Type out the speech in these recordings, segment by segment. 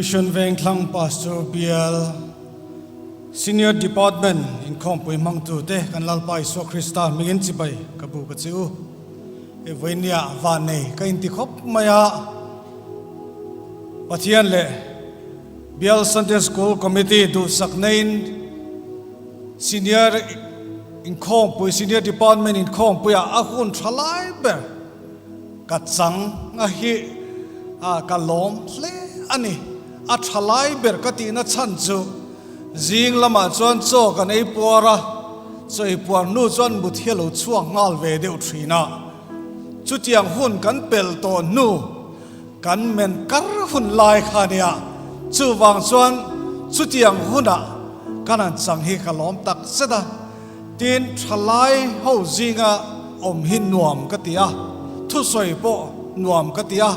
Mission Vengthlang Pastor Bial Senior Department inkhawmpui hmangtute kan Lalpa Isua Krista hmingin chibai ka bu ka che u. Hei vawinia van nei ka inti khawp mai a, Pathian leh Bial Sunday School Committee duhsak neiin Senior inkhawmpui Senior Department inkhawmpuiah a hun tha lai ber ka chang a hi a ka lawm hle a ni. A tha lai ber ka tihna chhan chu zing lamah chuan chaw kan ei puar a, chaw ei puar hnu chuan mut hi a lo chhuak nghal ve deuh thin a. Chutiang hun kan pel tawh hnu kan men kar hun lai kha nia, chuvang chuan chutiang hunah kan han chang hi ka lawm tak zet a. Tin, thalai ho zinga awm hi nuam ka ti a, thusawi pawh nuam ka ti a,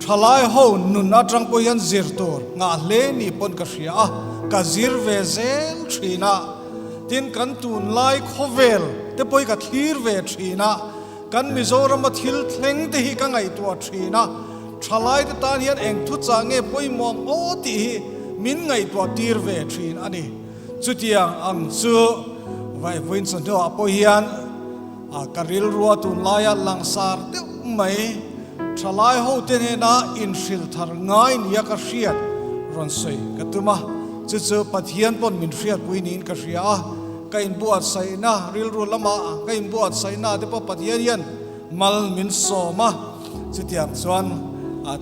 thalai ho nun atang pawh hian zir tur ngah hle ni pawn ka hria a, ka zir ve zel thin a. Tin, kan tunlai khawvel te pawh hi ka thlir ve thin a, kan Mizorama thil thleng te hi ka ngaihtuah thin a, thalai te tan hian eng thuchah nge pawimawh ang aw tih hi min ngaihtuah tir ve thin a ni. Chutiang ang chu Vaivawin chawhnuah pawh hian ka rilrua tunlaia langsar deuh mai thalai hote hnena inhrilh thar ngai nia ka hriat rawn sawi ka tum a. Chu chu Pathian pawn min hriatpui niin ka hria a, ka inbuatsaihna rilru lama ka inbuatsaihna te pawh Pathian hian mal min sawm a. Chutiang chuan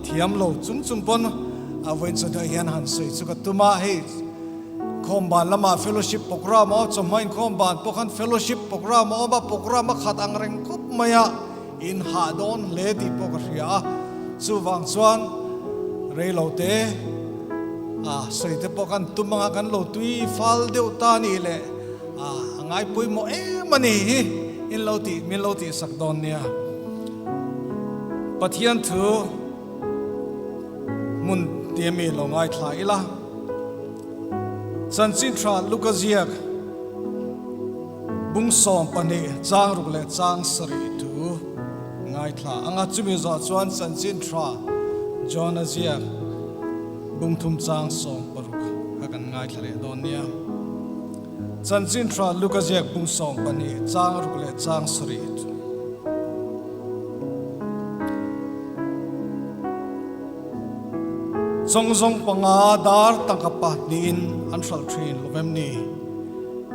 thiam lo chung chung pawn vawiin chawhnuah hian han sawi chu ka tum a, hei. Khawmban lamah fellowship program a awm, chawhma inkhawmban pawh khan fellowship program a awm a, program a khat ang reng khawp mai a, in hah dawn hle tih pawh ka hria a, chuvang chuan reilo te a sawi te pawh khan tum anga kan lo tui fal deuh ta a nih leh a ngai pawimawh em a ni hi in lo tih min lo tih sak dawn nia. Pathian thu hmun tia mi lo ngaithla ila. Chanchin tha Luka ziak bung 12 chang ruk leh chang sarih thu ngaithla anga chumi zawh chuan chanchin tha John-a ziak bung thum chang 16 kha kan ngaithla leh dawn nia. Chanchin tha Luka ziak bung 12 chang ruk leh chang sarih thu. Chawngzawng panga dar tangka pahnihin an hralh thin lo vem ni?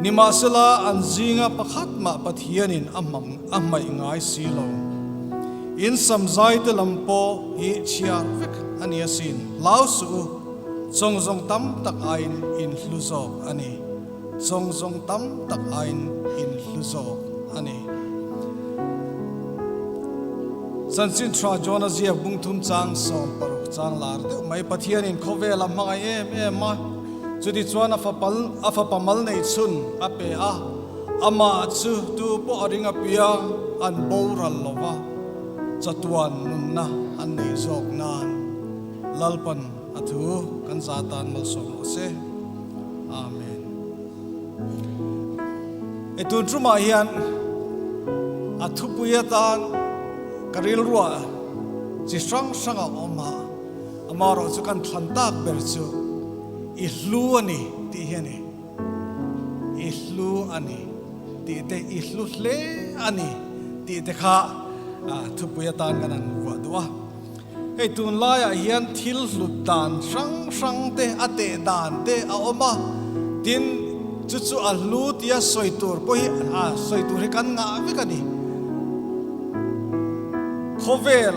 Nimahsela an zinga pakhat mah Pathianin a hmang a hmaih ngai si lo. In samzai te lam pawh hi chhiar vek a ni asin. Hlau suh u, chawngzawng tam tak aiin in hlu zawk a ni. Chawngzawng tam tak aiin in hlu zawk a ni. Chanchin Tha John-a ziak bung thum chang 60 chang lar deuh mai Pathianin khawvel a hmangaih em em a, chuti chuan a fapal a fapa mal nei chhun a pe a, amah chu tu pawh a ring apiang an boral lo va, chatuan nunna an nei zawk nan Lalpan a thu kan za tan malsawm rawh se. Amen. E tun tumah hian a thupui atan ka rilruah chi hrang hrang a awm a, amaherawh chu kan thlan tak ber chu i hlu a ni tih hi a ni. I hlu a ni tih te, i hlu hle a ni tih te kha thupui atan kan han vuah duh a. Hei tunlaiah hian thil hlut dan hrang hrang te, a teh dan te a awm a, tin chu chu a hlu tia sawi tur pawh hi a sawi tur hi kan ngah vek a ni. Khawvel,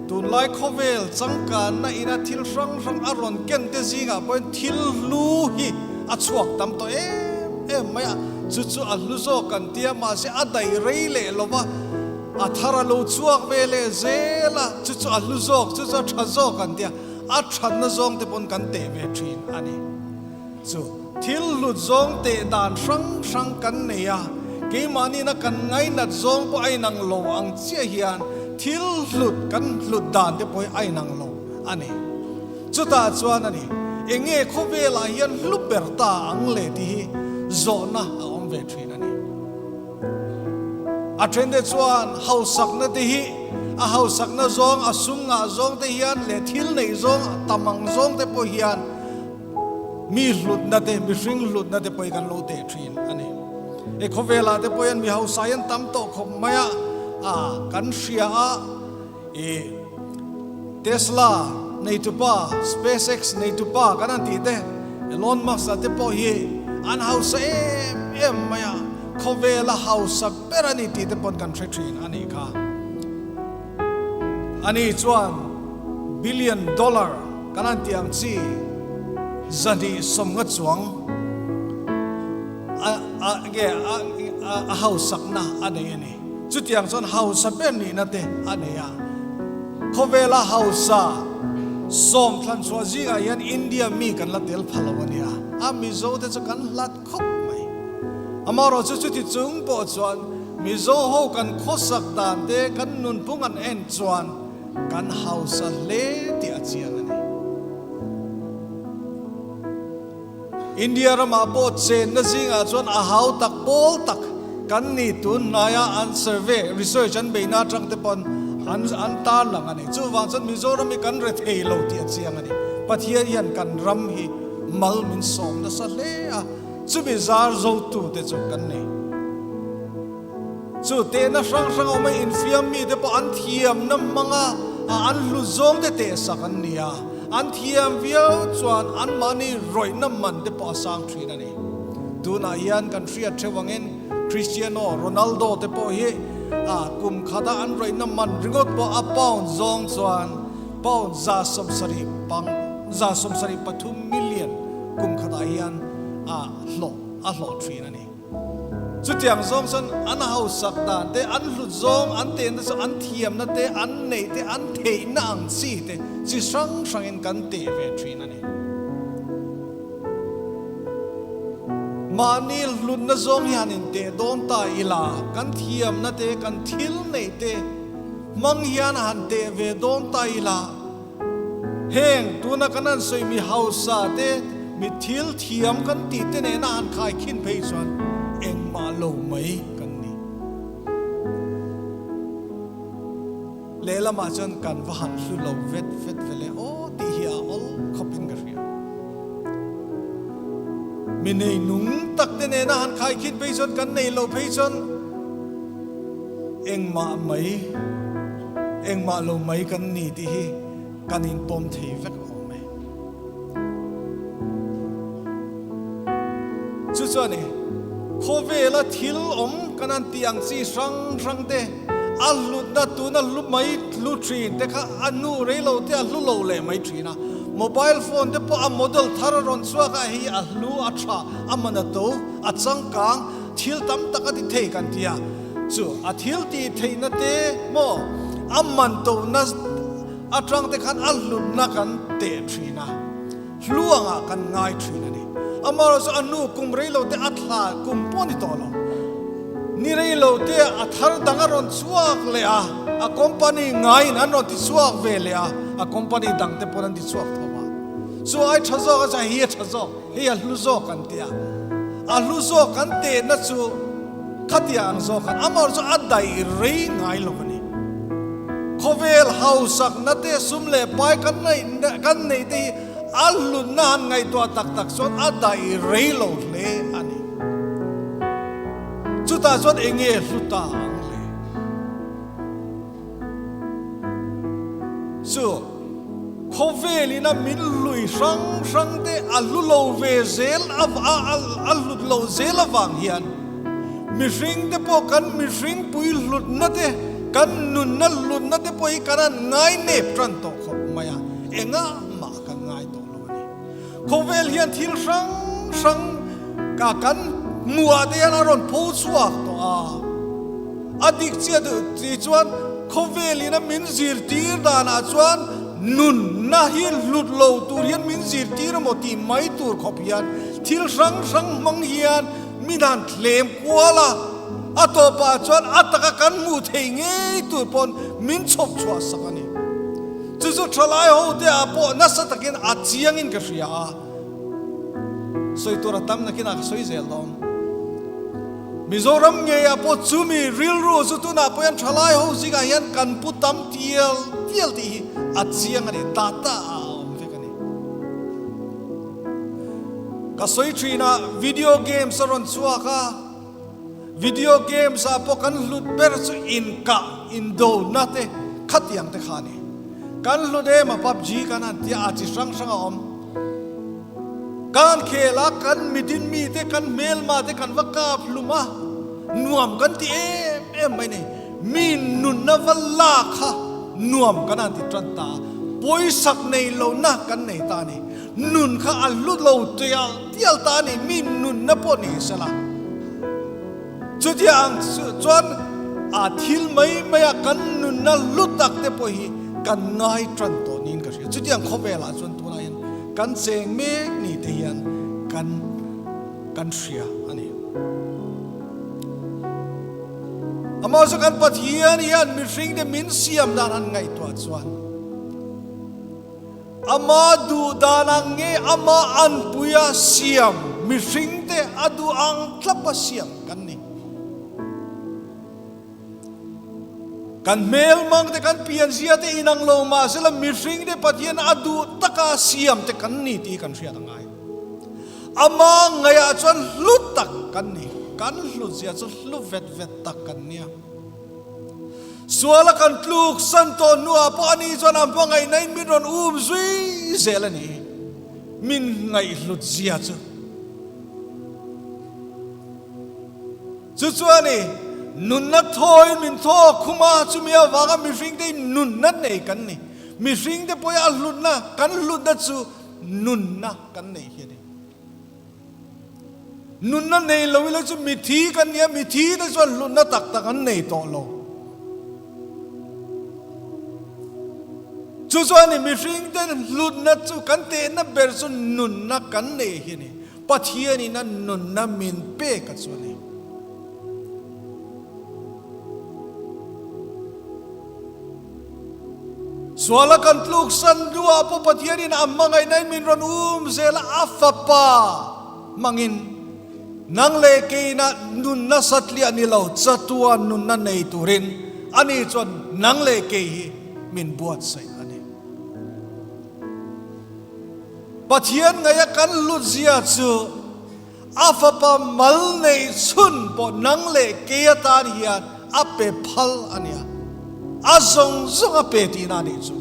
tunlai khawvel changkanna ina thil hrang hrang a rawn ken te zingah pawhin thil hlu hi a chhuak tam tawh em em mai a, chu chu a hlu zawk kan tia mahse a daih rei leh lo va, A thar a lo chhuak ve leh zel a, chu chu a hlu zawk, chu chu a tha zawk an tia, a thatna zawng te pawn kan teh ve thin a ni. Chu thil hlut zawng teh dan hrang hrang kan nei a, keimahniina kan ngainat zawng pawh a inang lo ang chiah hian thil hlut kan hlut dan te pawh hi a inang lo a ni. Chutah chuan a ni, eng nge khawvelah hian hlu ber ta ang le tih hi zawhna a awm ve thin a ni. A thente chuan hausakna te hi A hausakna zawng, a sum ngah zawng te hian leh thil neih zawng tam ang zawng te pawh hian mi hlutna te, mihring hlutna te pawh hi kan lo teh thin a ni. He khawvelah te pawh hian mi hausa hi an tam tawh khawp mai a, a kan hria a, i Tesla neitupa, SpaceX neitupa kan han tih te, Elon Musk-a te pawh hi an hausa em em mai a, khawvela hausa ber a ni tih te pawn kan hre thin a nih kha. Ani chuan billion dollar kan han tih ang chi 250 chuang a a nge a a hausakna a nei a ni. Chutiang chuan hausa ber nihna te a nei a. Khawvela hausa sawm thlan chhuah zingah hian India mi kan la tel pha lo a nia. A Mizo te chu kan hlat khawp mai. Amaherawhchu chuti chung pawh chuan Mizo ho kan khawsak dan te kan nunphung an en chuan kan hausa hle tih a chiang a ni. India ramah pawh chenna zingah chuan a hau tak pawl tak kan ni tun hnaia an survey, research an beihna atang te pawn an an tarlang a ni. Chuvang chuan Mizoram hi kan re thei lo tih a chiang a ni. Pathian hian kan ram hi mal min sawm nasa hle a, chumi zar zotu te chu kan nei. Chu tehna hrang hrang awm a infiam mite pawh an thiamna hmanga an hlut zawng te tehsak an ni a, an thiam viau chuan anmahni rawihna man te pawh a sang thin a ni. Tunah hian kan hriat theuh angin Cristiano Ronaldo te pawh hi kum khata an rawihna man ringawt pawh a pound zawng chuan pound 70 pang 73 million kum khatah hian a hlawh a hlawh thin a ni. Chutiang zawng chuan an hausak dan te, an hlut zawng, an tehna chu an thiamna te, an neih te, an theihna ang chi te chi hrang hrangin kan teh ve thin a ni. Mahni hlutna zawng hi han inteh dawn ta ila, kan thiamna te, kan thil neih te hmang hian han teh ve dawn ta ila, Heng tuna kan han sawi mi hausa te, mi thil thiam kan tih te nena han khai khin phei chuan engmah lo mai kan ni. Lehlamah chuan kan va han hlu lo vet vet ve le aw tih hi a awl khawpin ka hria. Mi nei nung tak te nena han khai khin phei chuan kan nei lo phei chuan engmah mai. Engmah lo mai kan ni tih hi kan inpawm thei vek awm e. Chu chuan i khawvela thil awm kan han tih ang chi hrang hrang te, a hlutna tuna hlu mai hlu thin te kha a nu rei lo te a hlu lo leh mai thin a. Mobile phone te pawh a model thar a rawn chhuak a, hei a hlu a tha, a man a to, a changkang, thil tam tak a ti thei kan ti a. Chu a thil tih theihna te maw a man tohna atang te khan a hlutna kan teh thin a, hluangah kan ngai thin a ni. Amaherawhchu chu a nu kum rei lo te a thla kum pawh a ni tawh lo. Ni rei lo te a thar dang a rawn chhuak leh a, a company ngaiin an rawn ti chhuak ve leh a, a company dang te pawn an ti chhuak tho a. Chu ai tha zawk a chuan hei a tha zawk, hei a hlu zawk an ti a. A hlu zawk kan tehna chu Khatia ang zawk khan amah chu a daih rei ngai lo a ni. Khawvel hausakna te, sum leh pai kan ngaih kan neih te hi a hlutna han ngaihtuah tak tak chuan a daih rei lo hle a ni. Chutah chuan eng nge hlu ta ang le? Chu khawvelin a min lui hrang hrang te a hlu lo ve zel a a hlut lo zel avang hian mihring te pawh kan mihring pui hlutna te kan nunna hlutna te pawh hi kan han ngai nep tan tawh khawp mai a, engah mah kan ngai tawh lo a ni. Khawvel hian thil hrang hrang ka kan hmuhah te hian a rawn pho chhuak tawh a. A dik chiah duh ti chuan khawvelin a min zirtir danah chuan nunna hi hlut lo tur hian min zirtir emaw tih mai tur khawp hian thil hrang hrang hmang hian min han thlem kual a, a tawpah chuan a taka kan hmuh theih ngei tur pawn min chhawp chhuah sak a ni. Chu chu thalai ho te ah pawh nasa takin a chiangin ka hria a, sawi tur a tam nakin ah ka sawi zel dawn. Mizoram ngeiah pawh chumi rilru chu tunah pawh hian thalai ho zingah hian kan pu tam tial tial tih hi a chiang a ni, data ah a awm vek a ni. Ka sawi thin a, video games a rawn chhuak a, video games ah pawh kan hlut ber chu inkah, indona te khatiang te kha a ni. Kan hlut em a PUBG kan han tia a chi hrang hrang a awm. Kan khel a, kan midin mite, kan hmelma te kan va kap hlum a, nuam kan ti em em mai ni. Mi nunna va lak kha nuam kan han ti tan ta a, pawisak nei lohna kan nei ta a ni. Nun kha a hlu lo tial tial ta a ni, mi nunna pawh ni sela. Chutia ang chuan a thil mai maia kan nunna hlu tak te pawh hi kan ngai tan tawh niin ka hria. Chutiang khawvelah chuan tunah hian kan cheng mek ni te hian kan kan hria a ni. Amah chu kan Pathian hian mihring te min siam dan han ngaihtuah chuan Ama duh dan ang nge ama anpuia siam mihring te a duh ang tlapa siam kan ni. Kan hmelmang te kan pianzia te inang lo mahsela mihring te Pathian a duh taka siam te kan ni tih kan hriat a ngai. Ama ngaihah chuan hlu tak kan ni. Kan hlutzia chu hlu vet vet tak kan nia. Suala kan tluk san tawh hnuah pawh ani chuan a hmangaihnain min rawn um zui zel a ni. Min ngaihhlut zia chu. Chu chuan i nunna thawiin min thaw khum a, chumi avanga mihringte in nunna nei kan ni. Mihringte pawhin a hlutna, kan hlutna chu nunna kan nei hi a ni. Nunna nei lo ila chu mithi kan nia, mithi te chuan hlutna tak tak an nei tawh lo. Chu chuan ni mihring te hlutna chu kan tehna ber chu nunna kan nei hi a ni. Pathianin a nunna min pek a chu a ni. Suala kan tluk san hnuah pawh Pathianin a hmangaihnain min rawn um zel a, a Fapa hmangin nang leh keina nunna satliah ni lo chatuan nunna nei turin ani chuan nang leh kei hi min buatsaih a ni. Pathian ngaia kan hlutzia chu A fapa mal neih chhun pawh nang leh kei atan hian a pe phal a nia. A zawng zawng a pe tihna a nih chu.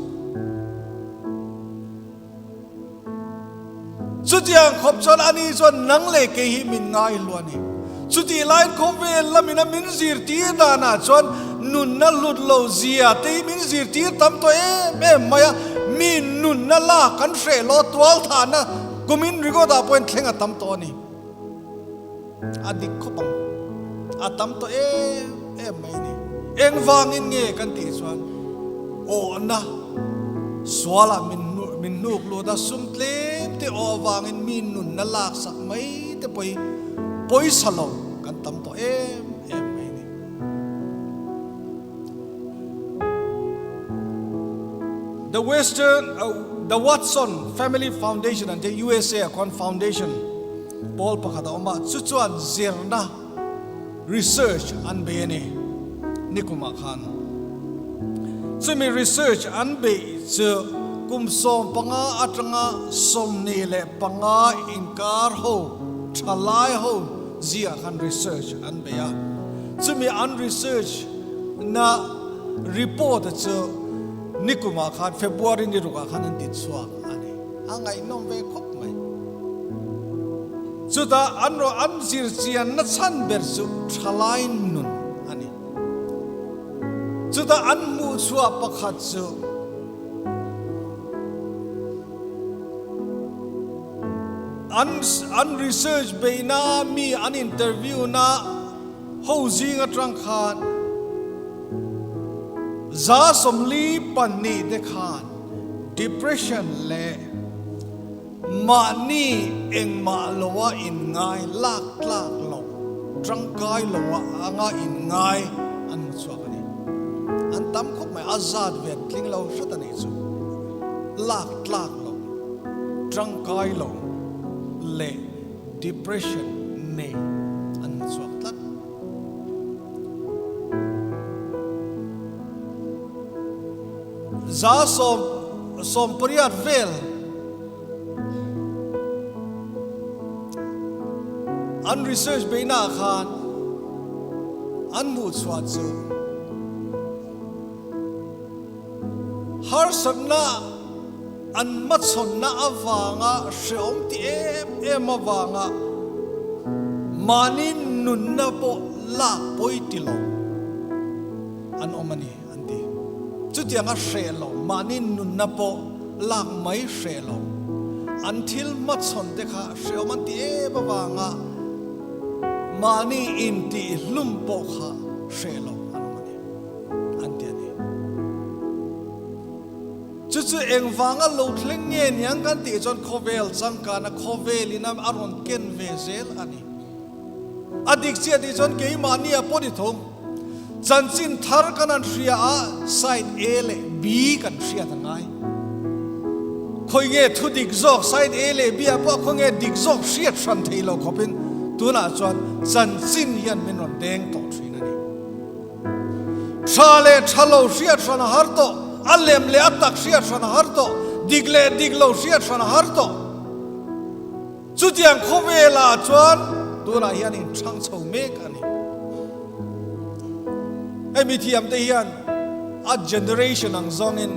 Chutiang khawp chuan ani chuan nang leh kei hi min ngai hlu a ni. Chutih laiin khawvel lamin a min zirtir danah chuan nunna hlut lo zia te hi min zirtir tam tawh em em mai a. Mi nunna lak kan hreh lo tualthahna Kumin ringawtah pawhin thleng a tam tawh a ni. A dik khawp ang. A tam tawh em em mai a ni. Engvangin nge kan tih chuan awhna sualah min min hnuk lut a, sum tlem te awh avangin mi nunna laksak mai te pawh hi pawisa lo kan tam tawh em em mai a ni. The Western, The Watson Family Foundation an tia USA ah khuan foundation pawl pakhat a awm a, chu chuan zirna, research, an bei a ni nikumah khan. Chumi research an beih chu kum 15 atanga 25 inkar ho, thalai ho ziah khan research an bei a. Chumi an research na report chu nikumah khan February ni rukah khan an ti chhuak a ni. A ngaihnawm ve khawp mai. Chutah an rawh an zir chian na chhan ber chu thalai nun a ni. Chutah an hmuh chhuah pakhat chu an an research beihna mi an interview na Ho zing atang khan 42 te khan depression leh mahni engmah loa inngai lak tlak lo, tangkai loa anga inngai an hmu chhuak a ni. An tam khawp mai, a zat ve an tling lo hret a nih chu. Lak tlak lo, tangkai lo leh Depression nei an hmu chhuak tlat. 80% vel an research beihnaah khan an hmuhchhuah chu harsatna an hmachhawnna avanga hrehawm ti em em avanga mahni nunna pawh lak pawi ti lo an awm a ni. An ti. Chutiang a hreh lo, mahni nunna pawh lak mai hreh lo. An thil hmachhawn te kha hrehawm an ti em avanga mahni intihhlum pawh kha hreh lo an awm a ni, an ti a ni. Chu chu engvanga lo thleng nge niang kan tih chuan khawvel changkana khawvelin a rawn ken ve zel a ni. A dik chiah tih chuan keimahni ah pawh ni tho. Chanchin thar kan han hria a, side A leh B kan hriat a ngai. Khawi nge thu dik zawk side A leh B ah pawh khawi nge dik zawk hriat hran thei lo khawpin tunah chuan chanchin hian min rawn deng tawh thin a ni. Tha leh tha lo hriat hran a har tawh, a lem leh a tak hriat hran a har tawh, dik leh dik lo hriat hran a har tawh. Chutiang khawvelah chuan tunah hian in chhang chho mek a ni. Hei mithiamte hian a generation ang zawngin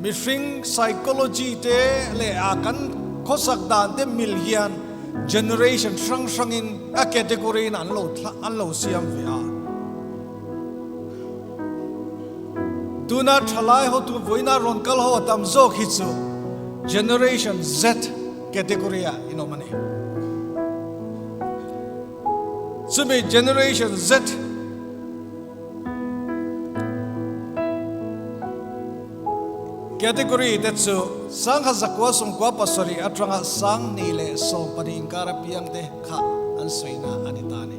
mihring psychology te leh a kan khawsak dan te mil hian generation hrang hrangin a category in an lo an lo siam ve a. Tuna thalai hotu vawiina rawn kal ho a tam zawk hi chu Generation Z category ah in awm a ni. Chumi Generation Z category te chu 1997 atanga 2012 inkar apiang te kha an sawina a ni ta a ni.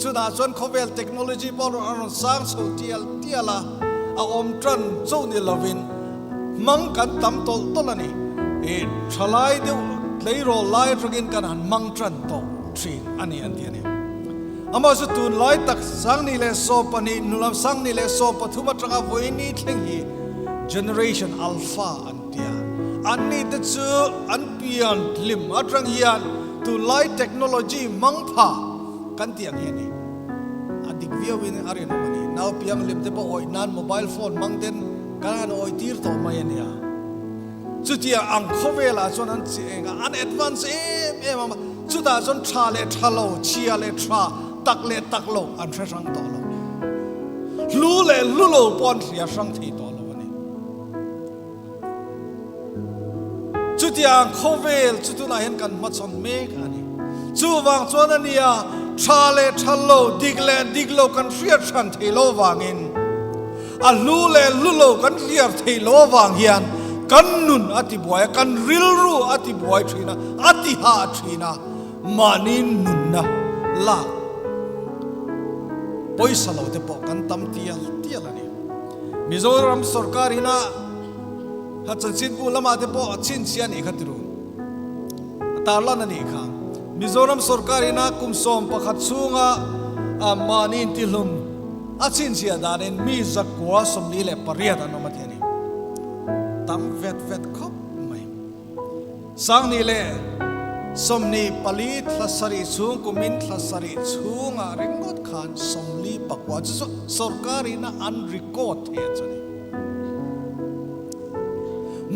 Chutah chuan khawvel technology pawh a rawn sang chho tial tial a, a awm tan chauh ni lovin hmang kan tam tawlh tawlh a ni. I thalai deuh tleirawl lai atangin kan han hmang tan tawh thin a ni an ti a ni. Amah chu tunlai tak 2012 nulam 2013 atanga vawiini thleng hi Generation Alpha an ti a. Anni te chu an pian hlim atang hian Tunlai technology hmang pha kan tih ang hi a ni. A dik viauin a rinawm a ni. Nau pianghlim te pawh awih nan mobile phone hmang ten kan han awih tir tawh mai a nia. Chutia ang khawvelah chuan an chi eng a, an advance em em a, chutah chuan tha leh tha lo, chhia leh tha, tak leh tak lo an hre hrang tawh lo. Hlu leh hlu lo pawh an hria hrang thei tawh lo a ni. Chutiang khawvel chu tunah hian kan hmachhawn mek a ni. Chuvang chuan a nia, tha leh tha lo, dik leh dik lo kan hriat hran thei lo vangin, a hlu leh hlu lo kan hliar thei lo avang hian kan nun a ti buai a, kan rilru a ti buai thin a, a ti hah thin a, mahni nunna lak pawisa lo te pawh kan tam tial tial a ni. Mizoram sorkar ina ha chanchinbu lamah te pawh a chhinchhiah a nih kha tiru a tarlan a nih kha. Mizoram sorkar ina kum 11 chhunga mahni intihlum a chhinchhiah danin mi 948 an awm a ti a ni. Tam vet vet khawp mai. 2024 thla sarih chhung kumin thla sarih chhungah ringawt khan 49 chu chu sorkar ina an record thei a chu a ni.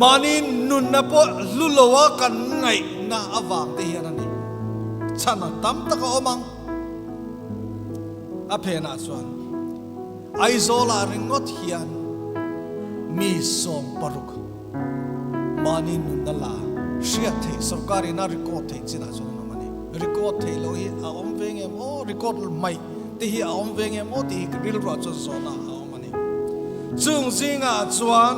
Mahni nunna pawh hlu loa kan ngaihna avang te hian a ni. Chhan a tam tak a awm ang. A phenah chuan Aizawlah ringawt hian mi 60 Mahni nunna la hriat theih sorkar in a record theih chinah chuan an awm a ni. Record theih loh hi a awm ve ngem aw, record mai te hi a awm ve ngem aw tih hi rilruah chuan zawhna a awm a ni. Chung zingah chuan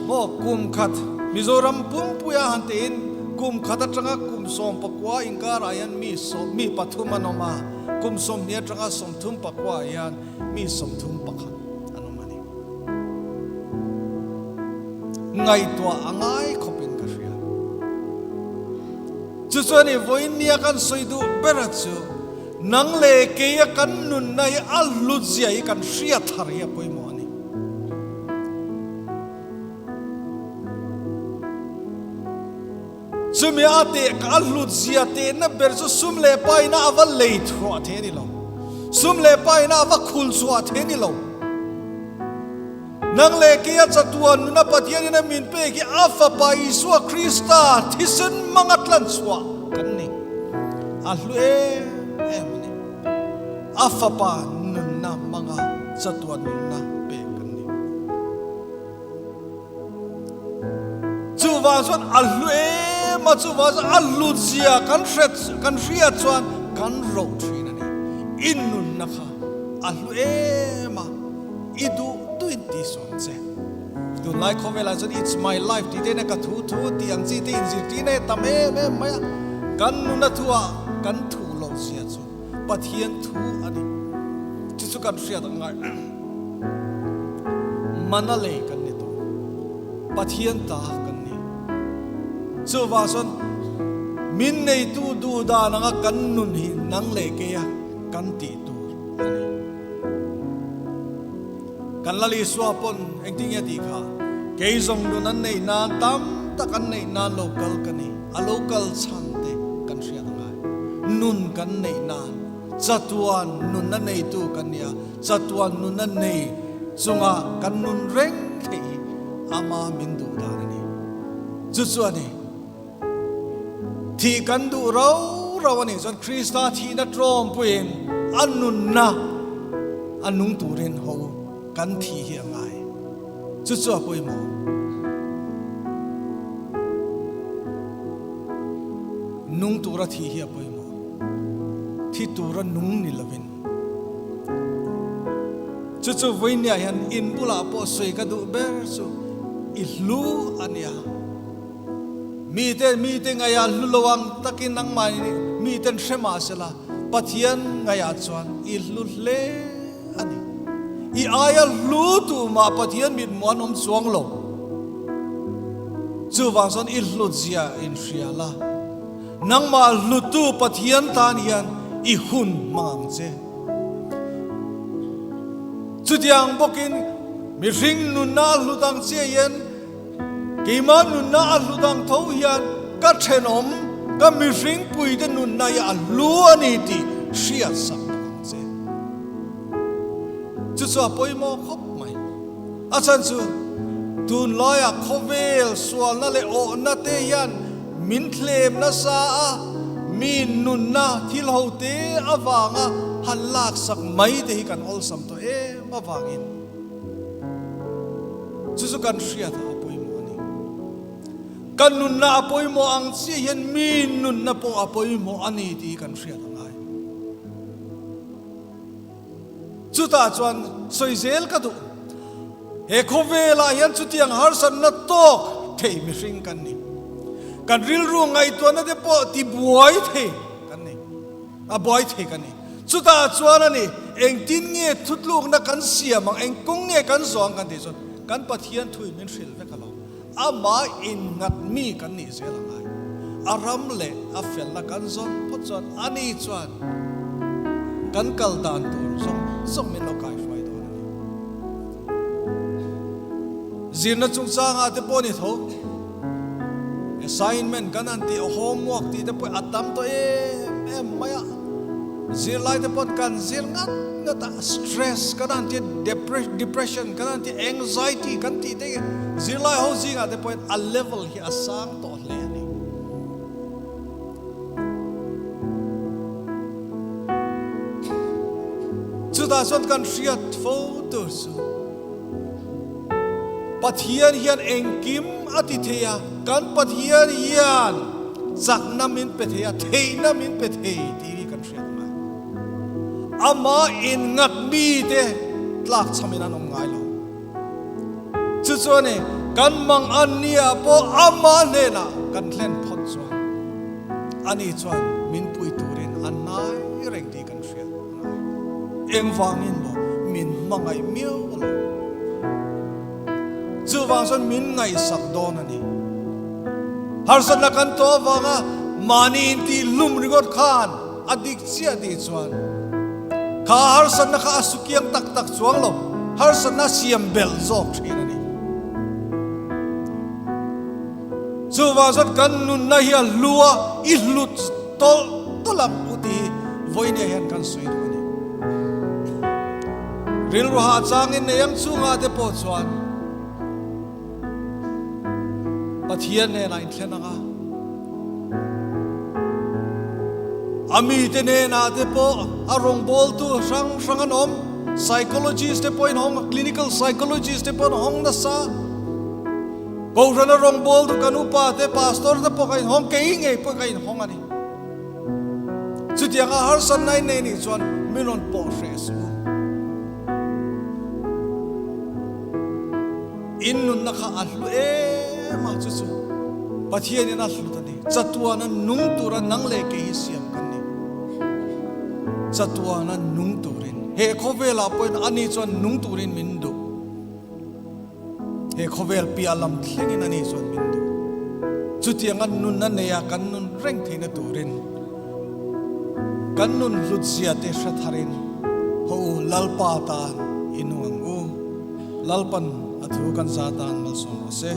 maw kum khat Mizoram pumpuia han tiin kum khat atanga kum 19 inkarah hian mi sawm mi pathum an awm a, kum 20 atanga 34 ah hian mi 31 an awm a ni. Ngaihtuah a ngai khawpin ka hria. Chu chuan i vawiin nia kan sawi duh bera chu nang leh keia kan nunna hi a hlut zia hi kan hriat thar hi a pawimawh a ni. Chumi a teh a hlut zia tehna ber chu sum leh paina a va lei thuah thei a ni lo. Sum leh paina a va khul chhuah thei a ni lo. Nang leh kei a chatuan nuna Pathianin a min pek hi a Fapa Isua Krista thisen hmanga tlan chhuah kan ni. A hlu em em a ni. A Fapa nunna hmanga chatuan nunna pek kan ni. Chuvang chuan a hlu em a, chuvang chuan a hlut zia kan hret kan hriat chuan kan roh thin a ni. I nunna kha a hlu em a, i duh duhin ti sawn che. Tunlai khawvelah chuan it's my life tih te hian ka thu thu tih ang chi te inzirtirna hi a tam em em mai a, kan nuna thuah kan thuh loh zia chu Pathian thu a ni. Chu chu kan hriat ang ngai. Mana lei kan ni tawh. Pathian ta kan ni. Chuvang chuan min neitu duh dan anga kan nun hi nang leh keia kan tih tur a ni. Kan Lal Isua pawn engtin nge tih kha? Kei zawng nun an neih nan tam tak an neih nan lo kal ka ni. A lo kal chhan te kan hriat a ngai. Nun kan neih nan chatuan nunna neitu kan ni a, chatuan nunna nei chunga kan nun reng theih hi ama min duh dan a ni. Chu chu a ni. Thih kan duh rau rau a nih chuan Krista thihna tlawmpuiin a nunna a nung turin ho kan thih hi a ngai. Chu chu a pawimawh. Nung tura thih hi a pawimawh. Thi tura nung ni lovin. Chu chu vawinia hian in bulah pawh sawi ka duh ber chu i hlu a nia. Mite mite ngaihah hlu lo ang takin nangmah miten hre mah sela, Pathian ngaihah chuan i hlu hle a ni. I aia hlu tu mah Pathian mit muan awm chuang lo. Chuvang chuan i hlutzia inhria la, nangmah hlutu Pathian tan hian i hun hmang ang che. Chutiang bawkin mihring nunna a hlut ang chiah hian, Keimah nunna a hlu dang tho hian ka thenawm, ka mihringpuite nunna hi a hlu a ni tih hriat sak bawk ang che. Chu chu a pawimawh khawp mai. A chhan chu tunlaiah khawvel sualna leh awhna te hian min thlem nasa a, mi nunna thil ho te avanga han laksak mai te hi kan awlsam tawh em avangin. Chu chu kan hriat a pawimawh a ni. Kan nunna a pawimawh ang chiah hian mi nunna pawh a pawimawh a ni tih hi kan hriat a ngai. Chutah chuan sawi zel ka duh. He khawvelah hian chutiang harsatna tawk thei mihring kan ni. Kan rilru ngaihtuahna te pawh tibuai thei kan ni. A buai thei ka ni. Chutah chuan a ni, engtin nge thutlukna kan siam ang, eng kawng nge kan zawh ang kan tih chuan kan Pathian thuin min hrilh vek alawm. Amah innghat mi kan nih zel a ngai. A ram leh a felna kan zawn phawt chuan ani chuan kan kal dan tur zawng zawng min lo kaihruai dawn a ni. Zirna chungchangah te pawh a ni tho. Assignment kan han tih homework tih te pawh a tam tawh em em mai a, zirlai te pawh kan zir ngat ngat a, stress kan han tih depression kan han tih anxiety kan tih te hi zirlai ho zingah te pawhin a level hi a sang tawh hle a ni. Chutah chuan kan hriat fo tur chu. Pathian hian engkim a ti thei a, kan Pathian hian chakna min pe thei a, theihna min pe thei tih hi kan hriat ngai. Amah inngat mite tlak chhamin an awm ngai lo. Chu chuan i kan mang an nia pawh amah hnenah kan hlen phawt chuan ani chuan min pui turin a hnai reng tih kan hriat. Engvangin maw min hmangaih miau a lo? Chuvang chuan min ngaihsak dawn a ni. Harsatna kan tawh avanga mahni intih hlum ringawt khan a dik chiah tih chuan kha harsatna kha a sukiang tak tak chuang lo, harsatna a siam belh zawk thin a ni. Chuvang chuan kan nunna hi a hlu a, i hlut tawlh tawlh ang u tih hi vawinia hian kan sawi duh a ni. Rilru hah changin nei ang chungah te pawh chuan Pathian hnenah inthlen ang a, a mite hnenah te pawh a rawngbawltu hrang hrang an awm, psychologist te pawhin hawng a, clinical psychologist te pawh an hawng nasa. Kohhrana rawngbawltu kan upa te, pastor te pawh ka inhawng, kei ngei pawh ka inhawng a ni. Chutianga harsatna in nei nih chuan min rawn pawh hreh suh u. In nunna kha a hlu em a, chu chu Pathianin a hlut a ni. Chatuana nung tura nang leh kei hi siam kan ni. Chatuana nung turin, he khawvelah pawhin ani chuan nung turin min duh. He khawvel piah lam thlengin ani chuan min duh. Chutianga nunna neia kan nun reng theihna turin kan nun hlutzia te hre tharin haw u Lalpa tan i nung ang u. Lalpan a thu kan za tan malsawm rawh se.